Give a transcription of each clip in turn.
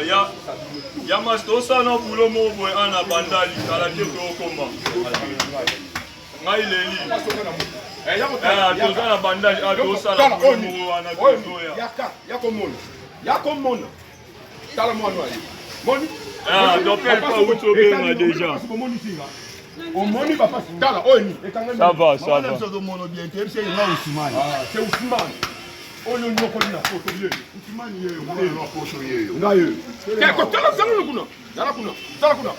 Ya ya mas tosala na bulo moko boye ana bandali kala te tokoma. Ngai leli. Toza na bandali a tosala bulo moko wana tozoya. Yaka, yakomona. Yakomona. Tala mwana aye. Moni? Dopel pa uti obenga deja. Omoni singa. Omoni papa tala oyo ni ekangami. Ça va, ça va. Ozomono bien te, yebisa ye nga Ousmane. Ah, c'est Ousmane. Oyo nyokoli na poto ye. Ousmane yeyo, mwana na poto yeyo. Nga ye. Te ko tala zala kuna. Zala kuna. Zala kuna.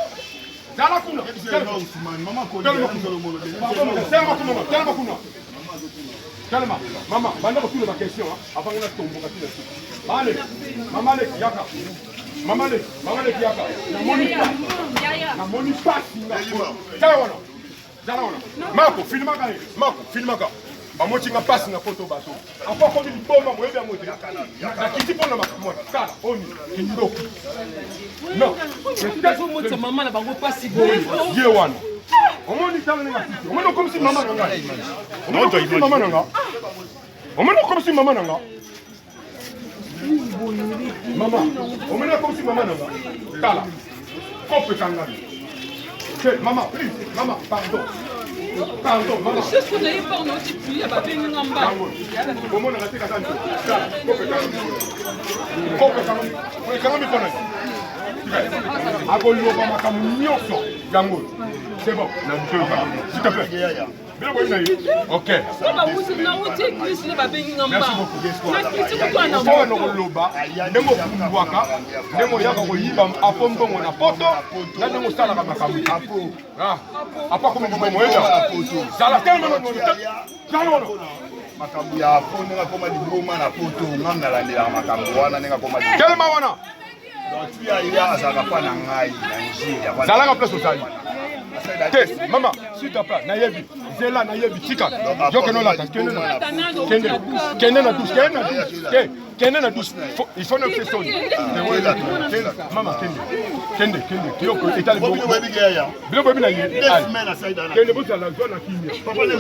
Zala kuna. Yebisa ye nga Ousmane, mama koli. Telema kuna. Telema kuna. Telema kuna. Telema. Mama, banda kotuna ba question avant nga tomboka tina suka. Bale. Mama le yaka. Mama le, mama le yaka. Namoni pasi. Namoni pasi nga. Tala wana. Zala wana. Mako, filmaka ye. Mako, filmaka. Bamoti nga pasi na poto bato. Apo akomi liboma boyebi yango te. Nakiti mpo na makambo wana. Tala, oni, kindoki. Non. Ozomotisa mama na bango pasi boye. Ye wana. Omoni tala ndenge akiti. Omoni okomisi mama na ngai. Omoni okomisi mama na nga. Omoni okomisi mama na nga. Mama, omoni okomisi mama na nga. Tala. Kope ekangami. Te, mama, please, mama, pardon. Pardon, mama. Mosusu na ye mpo na oti priya babengi nga mba. Omonaka te kaka nto. Tala, kope ekangami. Kope ekangami. Ekangami mpo na nini? Akoloba makambo nyonso yango. C'est bon. S'il te plaît. Bino boyebi na ye. Ok. Nauti eglise nde babengi nga mba. Merci beaucoup. Nakiti kutu na Oyo na koloba ndenge okumbwaka ndenge oyaka koyiba apo mbongo na poto na ndenge osalaka makambo apo akomi libongo eza zala telema zala wana makambo ya apo ndenge akoma liboma na poto nga nalandelaka makambo wana ndenge akoma telema wana. Donc tu ya azalaka pa na ngai na Nigeria. Zalaka place ozali. Te, mama, s'il te plaît, nayebi. Zela nayebi, tika. Yo kende olata, kende na kende. Kende na douche, kende na douche. Te, kende na douche. Il faut ne faire soni. Mama, kende. Kende, kende. Yo ko etali bo. Bino boyebi ke ya. Bino boyebi na ye. Kende bozala zwa na kimia. Papa le Ye.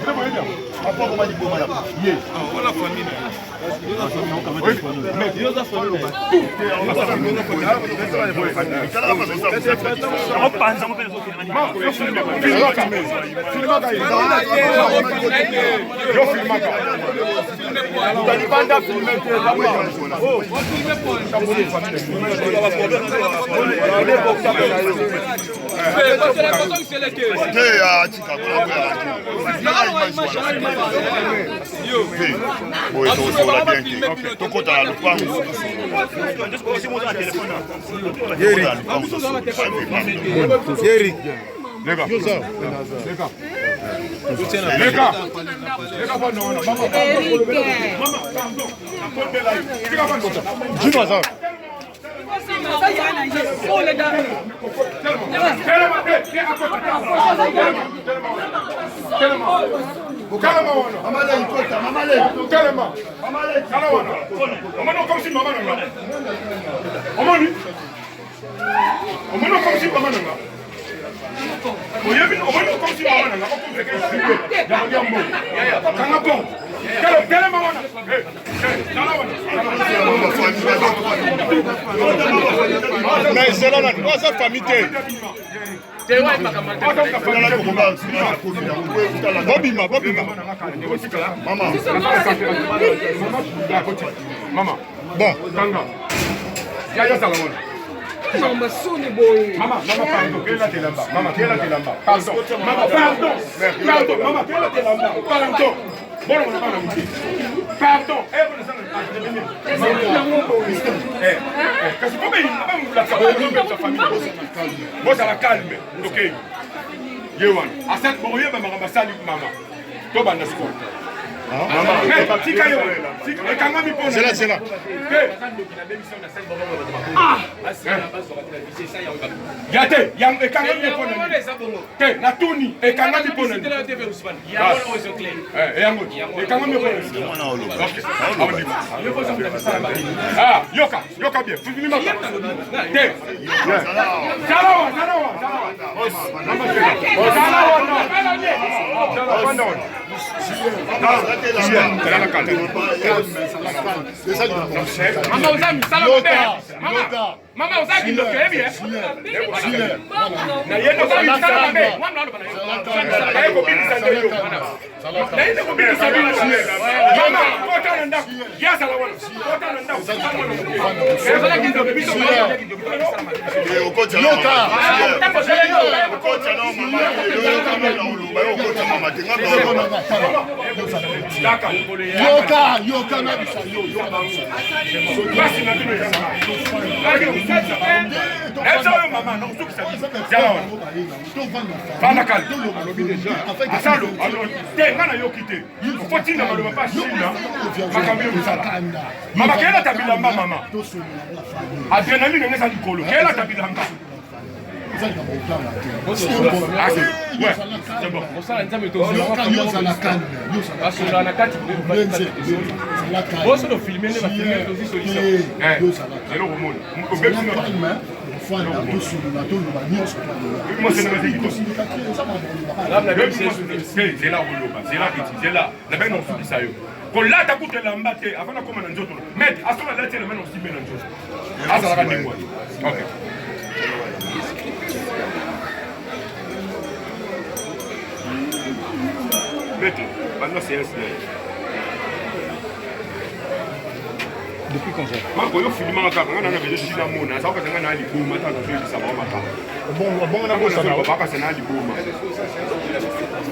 Bino boyebi yango. Papa koma liboma na. Ye. Wala famille. Libanda filme te. Boye tokosola bien te, tokota na lupango. Yeri. Leka. Leka. Leka. Leka pa non non. Mama mama pardon. Nakondela yo. Tika pa ndoto. Jino aza. Telema wana. Mama le ikota, mama le. Telema. Tala wana. Omoni okomisi mama na nga. Omoni? Omoni okomisi mama na nga. Oyebi omoni okomisi mama na nga okomisi ya kolia mbongo. Kanga bongo. Telema wana. Tala wana. Mais zela nani, oza famille te. Bobima, bobima. Mama. Mama. Bon. Kanga. Yaya zala wana. Mama soni boye. Mama, mama pardon, kela telamba. Mama kela telamba. Pardon. Mama pardon. Pardon, mama kela telamba. Pardon. Bona bona bana muke. Pardon. Eh bona sana. Eh, eh, kasi po be ba mulaka ba ba famille. Bozala calme. Okay. Ye wana. Asal boyeba makambo asali mama. To banda sikoyo. Mama, tika yo. Ekangami pona. Zela, zela. Ya te, yango ekangami pona. Te, natuni ekangami pona. Yango ekangami pona. Ah, yoka, yoka bien. Fuzini maka. Te. Zala wa, zala wa, zala wa. Zala wa. Zala wa. Mama oza misala mabe. Mama, mama oza kindoki oyebi eh? Oza misala mabe. Mwana aloba na yo. Naye kobimisa nde yo. Naye nde kobimisa bino. Mama, kota na ndako. Ye azala wana. Kota na ndako. Ezala kindoki biso. Yoka. Yoka, yoka na bisa yo, yoka na bisa. Basi na bino eza oyo mama nakosukisa zala wana fanda kale asalo te nga nayoki te okotinda maloba mpa shina makambo yo mosala mama keyelata bilamba mama adrenaline ndenge eza likolo keyelata bilamba Mosala nzambe tobasola na kati boso tofilme nde bafilme tozwi solution. Eloko moni zela koloba zela kiti zela nabengi na kosukisa yo kolata kutu elamba te avant nakoma na nzoto maître asoki alati elamba na kosimbe na nzoto azalaka ndenge wana. Ok, maître, banda séance na ye. Depuis quand ça? Mako yo filmaka kaka nga nana bezo shila mona azalaka nga na liboma ata nazoyebisa bango makambo. Bongo na bosana. Bakasa na liboma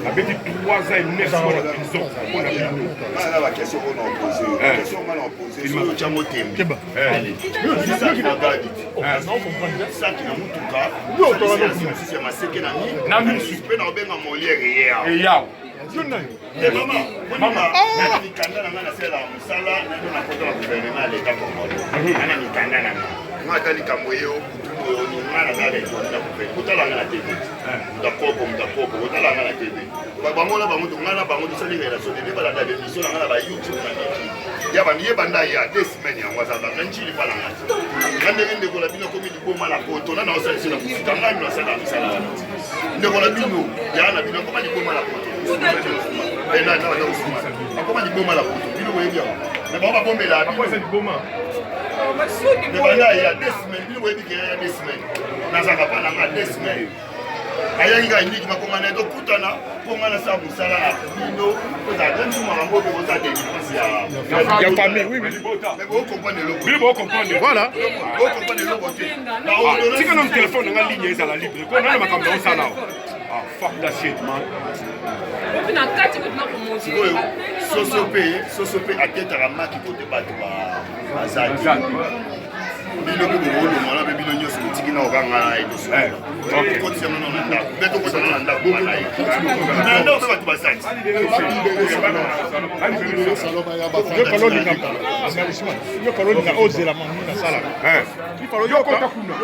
abeti 3 ans et 9 mois na prison mpona bino. Nga na baquestion oyo na opose, question nga na opose, soki otyango tembe, saki na gadi, saki na mutuka, mosusu ya maseke na Na misu. Mpe na obenga Molière ye awa. Eyawo. Te mama, mama, na mikanda na nga nasalelaka mosala nano nakota na gouvernement ya leta congolais, nga na mikanda na nga, nga ata likambo ye butu boyo nga naza rekoni na gouvernement, kotala nga na TV, mutakoko mutakoko, kotala nga na TV, bango na bango, nga na bango tosali relation te, balanda bemission na nga na ba YouTube na miki ya bandi ye banda ya 2 semaines yango azalaka na Njili mpa na nga te. Nga ndenge ndeko na bino akomi liboma na poto, na naosalisi na kosika ngai nasala misala wana te. Ndeko na bino ya na bino akoma liboma na poto, akoma liboma na poto, bino boyebi yango, me bango babombela Apo eza liboma. Me banda ya 2 semaines, bino boyebi ke ya 2 semaines nazalaka mpa na nga. 2 semaines ayaki kaka niki makonga na ye, tokutana mpo nga nasala mosala na bino, ozala te makambo oyo kozala délivrance ya Ya famille, oui, oui. Libota. Mais bocomprendre eloko. Bino bocomprendre. Voilà. Bocomprendre eloko te. Tika nanu telefone nanga ligne ezala libre ko nana makambo na osala awa. Ah, fuck that shit, man. Opi na kati kutu na komonte. Sikoyo soso mpe soso mpe aketaka maki kote bato baza te. Bino mpe bokolongwana mpe bino nyonso botiki na okanga na ye, tosokotisa ngo na ndako mpe tokotana na ndako wana ye na ndako mpe bato basali. Yoka lolinga, yoka lolinga ozela mama nasalaka. Yo kota kuna.